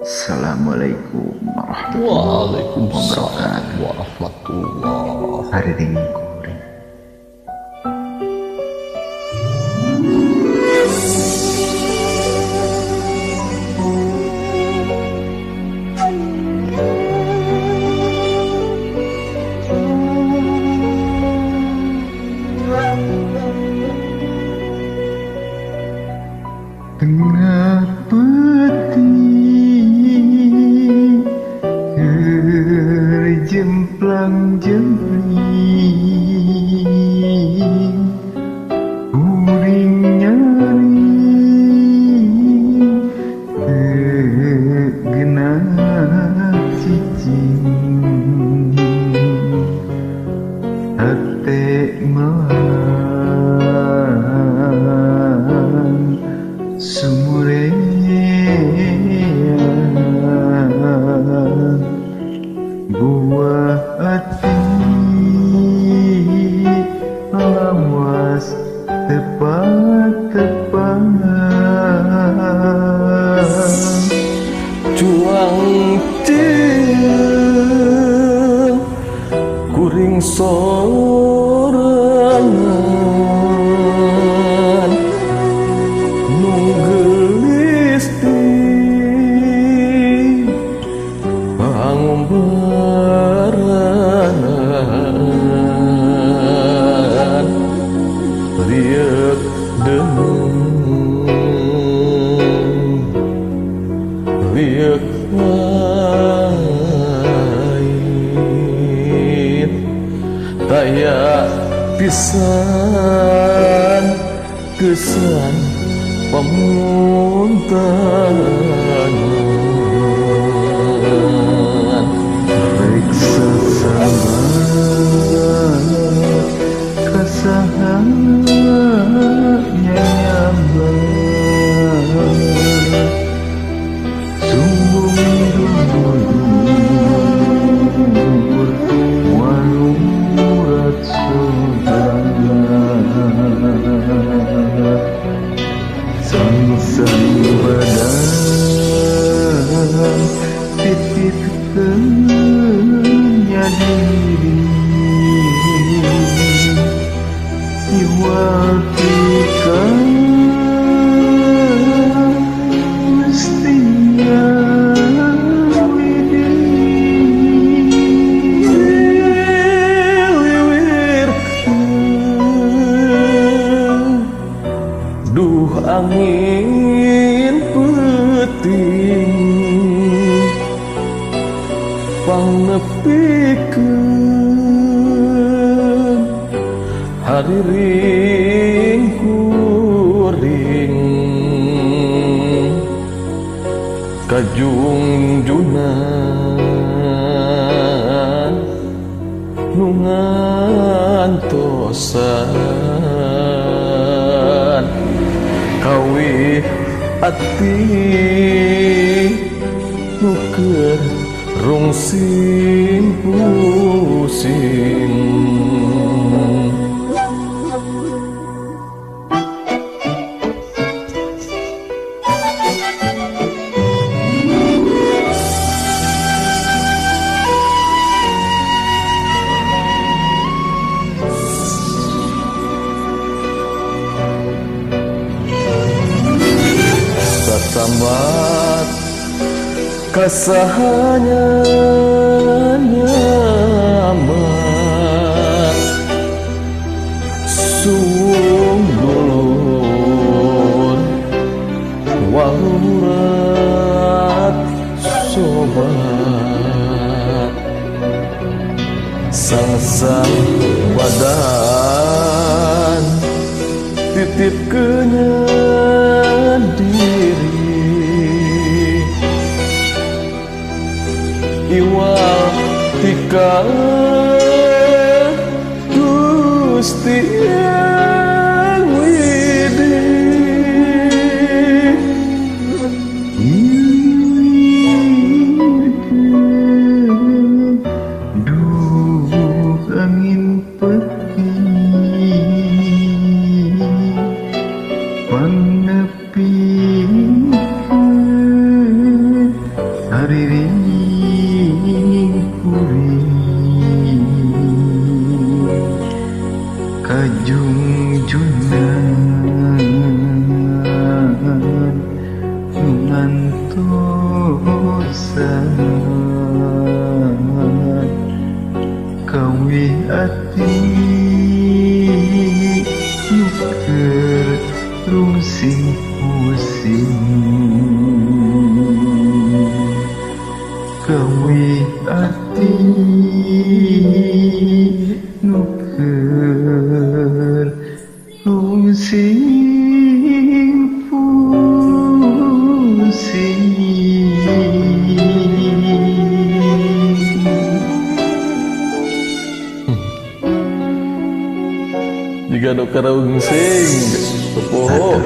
Assalamualaikum warahmatullahi Waalaikumsalam wabarakatuh. Warahmatullahi. Hari kuring. Tengah peti jemplang jempling, kuring nyari tegenah cicing, hate melang sumurean buah hati lawas tepat-tepat cuang cieung kuring sorangan nu geulis di pangumbaran lieuk deung lieuk pahit taya pisan kesan pamuntahan. Reksa sama kasahannya nyaman sumbung dulur walurat saudara sang-sang badan titip kenya diri iwatika mestinya widi wiwir duh angin peuting pangnepikeun hariring kuring kajungjunan nu ngantosan kawih ati nu keur rungsing pusing. Sasambat kasahanya nyaman suung dulur walurat sobat sang-sang badan titip kenyan diri iwal tika Gusti Yang Widi. Duh angin peti panepikeun Ngariring kuring kajungjunan ngantosan kawi ati nu keur rungsing pusing kawi ati nu keur rungsing pusing. Jika nu karungsing poho.